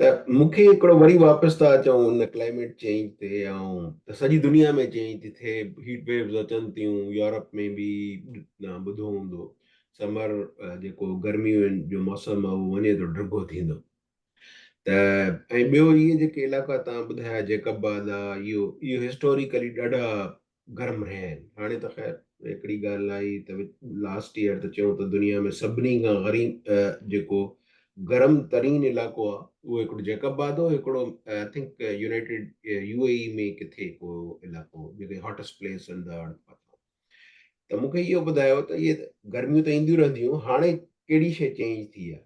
ته مون کي هڪڙو وري واپس ٿا اچون ان ڪلائميٽ چينج تي ۽ ته سڄي دنيا ۾ چينج ٿي ٿئي، هيٽ ويوز اچن ٿيون، يورپ ۾ به ٻڌو هوندو سمر جيڪو گرمين جو موسم آهي اهو وڃي ٿو ڊگهو ٿيندو. ته ۽ ٻيو اهي جيڪي علائقا توهان ٻڌايا جيڪب آباد آ اهو اهو هسٽوريڪلي ڏاڍا گرم رهيا آهن. هاڻي ته خير هڪڙي ڳالهه آئي ته لاسٽ ايئر ته چيون ته دنيا ۾ سڀني کان غريب جيڪو گرم ترين علائقو آ اهو هڪڙو جيڪب آباد هو هڪڙو I think united U A E ۾ ڪٿي ڪو علائقو جيڪي hottest place in the earth ته مون کي اهو ٻڌايو ته اهي گرميون ته اينديون رهنديون هاڻي ڪهڙي شيء چينج ٿي آ؟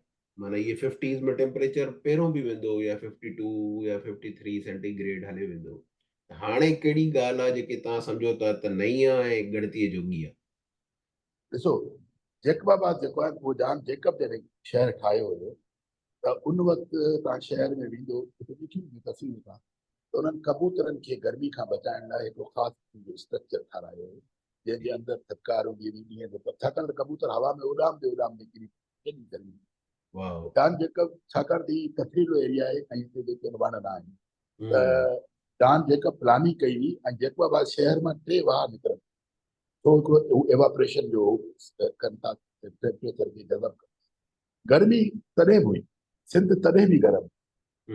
معنيٰ اهي ففٽيز ۾ ٽيمپريچر پهريون به ويندو هو يا ففٽي ٽو يا ففٽي ٿري سينٽي گريڊ هلي ويندو هو ته هاڻي ڪهڙي ڳالهه آهي جيڪي توهان سمجهو ٿا ته نئين آهي ۽ ڳڻتيء جوڳي آهي؟ ڏسو جيڪب آباد جيڪو آهي اهو جان جيڪب جڏهن شهر ٺاهيو هيو ته ان وقت توهان شهر ۾ ويندو اتي ڏٺي هوندي تصويرون توهان ته انهن ڪبوترن کي گرمي کان بچائڻ لاء هڪڙو خاص قسم جو اسٽرڪچر ٺارايو هيو جنهن جي اندر ٿڌڪار هوندي هئي ڏينهن جو ڇاڪاڻ ته ڪبوتر هوا ۾ اڏامندي اڏامندي ڪري ڪيڏي گرمي ڊان جيڪب ڇاڪاڻ ته هي پٿريلو ايريا آهي ۽ هتي جيڪي آهن وڻ نه آهن ته ڊان جيڪب پلاننگ ڪئي هئي ۽ جيڪب آباد شهر مان ٽي واهه نڪرن ٿو هڪڙو هو ايواپريشن جو ڪن ٿا ٽيمپريچر کي جذب ڪن گرمي تڏهن به هئي سنڌ تڏهن به گرم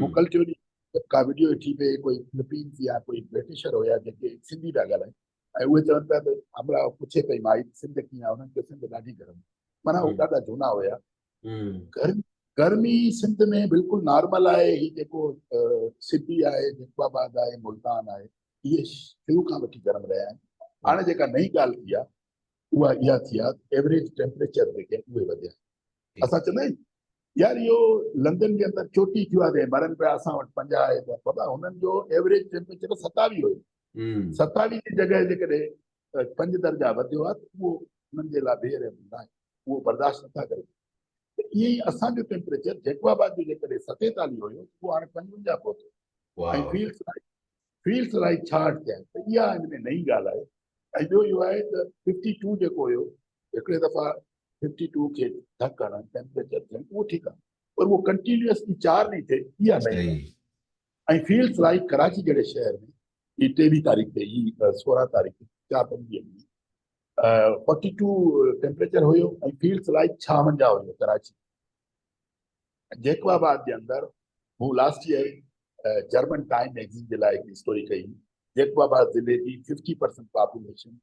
مون ڪل ٽيون ڏينهن ڪا وڊيو ڏٺي پئي ڪوئي فلپينز يا ڪوئي برٽشر هيا جيڪي سنڌي پيا ڳالهائين ۽ اهي چون پيا ته همراهه پڇي پئي مائي سنڌ ڪيئن آهي انهن چيو سنڌ ڏاڍي گرم معنيٰ هو ڏاڍا جهونا هيا گرمي سنڌ ۾ بلڪل نارمل آهي هي جيڪو سبي آهي جيڪب آباد آهي ملتان آهي اهي شروع کان وٺي گرم رهيا آهن هاڻي جيڪا نئين ڳالهه ٿي آهي اها اها ٿي آهي ايوريج ٽيمپريچر جيڪي اهي وڌيا اسان چوندا آهيون يار اهو لندن جي اندر چوٽي ٿيو آهي مرن پيا اسان وٽ 50 آهي ته بابا هنن جو ايوريج ٽيمپريچر 27 هيو 27 جي جڳهه جيڪڏهن پنج درجا وڌيو آهي ته اهو انهن جي لاء بي رحم نه آهي اهو برداشت نٿا ڪري ته ائين ئي اسان جو ٽيمپريچر جيڪب آباد جو جيڪڏهن 47 هيو اهو هاڻي 55 پهتو ۽ فيلس لائيڪ فيلس لائيڪ 66 ٿيا آهن ته اها هن ۾ نئين ڳالهه آهي ۽ ٻيو اهو آهي ته 52 جيڪو هيو هڪڙي دفعا 52 کي ڌڪ هڻڻ ٽيمپريچر ٿيڻ اهو ٺيڪ آهي پر اهو ڪنٽينيوسلي چار ڏينهن ٿئي اها نئين ڳالهه ۽ فيلس لائيڪ ڪراچي جهڙي شهر ۾ هي 23 تاريخ تي هي 16 تاريخ تي چار پنج ڏينهن ۾ 42 ٽيمپريچر هيو ۽ فيلس لائيڪ 56 هيو ڪراچي جيڪب آباد جي اندر مون last year German Time magazine جي لاء هڪ اسٽوري ڪئي جيڪب آباد ضلعي جي 50% پاپوليشن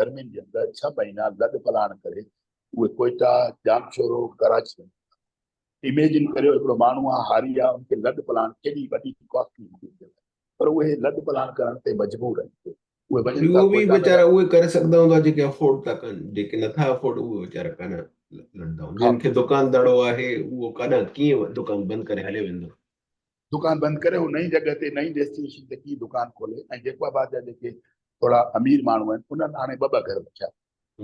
گرمين جي اندر 6 مهينا لڏ پلاڻ ڪري اهي ڪوئيٽا ڄامشورو ڪراچي وڃن اميجن ڪريو هڪڙو ماڻهو آ هاري آ ان کي لڏ پلاڻ ڪيڏي وڏي ڪاسٽلي هوندي ان جي لاء پر اهي لڏ پلاڻ ڪرڻ تي مجبور آهن اهي وڃن ٿا اهو به ويچارا اهي ڪري سگهندا هوندا جيڪي افورڊ ٿا ڪن جيڪي نٿا افورڊ اهي ويچارا ڪانه لڏندا هوندا جن کي دڪان دڙو آهي اهو ڪاڏانهن ڪيئن دڪان بند ڪري هليو ويندو. دڪان بند ڪري هو نئين جڳهه تي نئين ڊيسٽينيشن تي ڪيئن دڪان کولي ۽ جيڪب آباد جا جيڪي ٿورا امير ماڻهو آهن انهن هاڻي ٻه ٻه گهر رکيا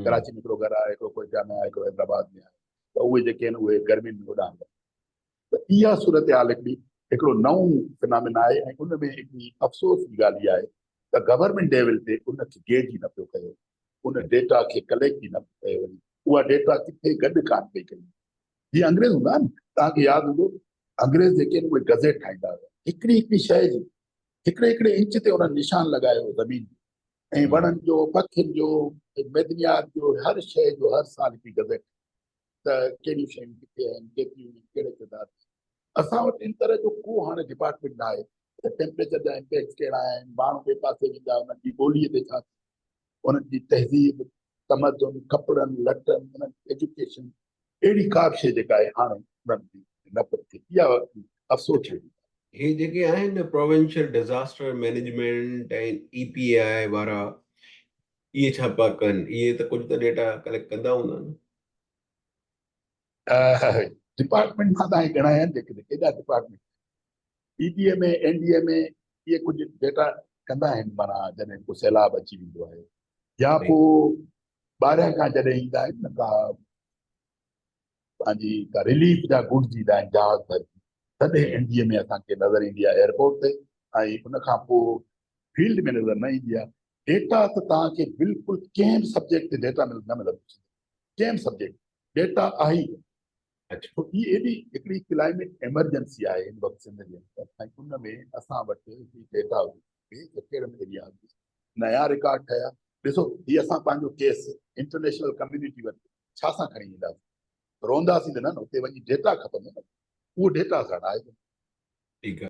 ڪراچي ۾ هڪڙو گهر آهي هڪڙو ڪوئيٽا ۾ آهي هڪڙو حيدرآباد ۾ آهي ته اهي جيڪي آهن اهي گرمين ۾ هوڏانهن وڃن ته اها صورتحال هڪڙي هڪڙو نئون فنامنا آهي ۽ ان ۾ هڪڙي افسوس جي ڳالهه اها آهي ته گورنمينٽ ليول تي ان کي گيج ئي نه پيو ڪيو ان ڊيٽا کي ڪليڪٽ ئي نه پيو ڪيو وڃي اها ڊيٽا ڪٿي گڏ ڪانه پئي ڪئي وڃي جيئن انگريز هوندا آهن توهان کي ياد هوندو انگريز جيڪي آهن اهي گزيٽ ٺاهيندا هيا هڪڙي هڪڙي شيء جي هڪڙي هڪڙي انچ تي انهن نشان لڳايو هو زمين ۽ وڻن جو پکين جو معدنيات جو هر شيء جو هر سال هڪڙي گزيٽ ته ڪهڙيون شيون ڪٿي آهن ڪيتريون آهن ڪهڙي تعداد ۾ اسان وٽ ان طرح جو ڪو هاڻي ڊپارٽمينٽ نه آهي ته ٽيمپريچر جا امپيڪٽس ڪهڙا آهن ماڻهو ٻئي پاسي ويندا انهن جي ٻوليء تي ڇا انهن جي تهذيب تمدن ڪپڙن لٽن انهن جي ايجوڪيشن اهڙي ڪا به شيء جيڪا آهي هاڻي انهن جي نه پئي ٿئي اها افسوس جي ڳالهه. هي جيڪي آهن نه provincial disaster management ۽ E P A I وارا اهي ڇا پيا ڪن اهي ته ڪجهه ته ڊيٽا ڪليڪٽ ڪندا هوندا نه. ڊپارٽمينٽ مان توهان کي ڳڻايا آهن جيڪڏهن ڪيڏا department P D M A N D M A اهي ڪجهه ڊيٽا ڪندا آهن معنيٰ جڏهن ڪو سيلاب اچي ويندو آهي يا پوء ٻاهريان کان جڏهن ايندا آهن نه ڪا پنهنجي ڪا رليف جا گڊز ايندا آهن جهاز ڀرجي تڏهن اين ڊي ايم اي اسان کي نظر ايندي آهي ايئرپورٽ تي ۽ ان کان پوء فيلڊ ۾ نظر نه ايندي آهي ڊيٽا ته توهان کي بلڪل ڪنهن به سبجيڪٽ تي ڊيٽا نه ملندو ڪنهن به سبجيڪٽ ڊيٽا آهي. اڇا هي ايڏي هڪڙي ڪلائميٽ ايمرجنسي آهي هن وقت سنڌ جي اندر ۽ ان ۾ اسان وٽ هڪڙي ڊيٽا هجي ته ڪهڙن ايريا ۾ نيا رڪارڊ ٺهيا. ڏسو هي اسان پنهنجو ڪيس انٽرنيشنل ڪميونٽي وٽ ڇا سان کڻي وينداسين؟ روئنداسين ته نه نه، اتي وڃي ڊيٽا کپندو نه، اهو ڊيٽا اسان وٽ آهي ڪونه. ٺيڪ آهي.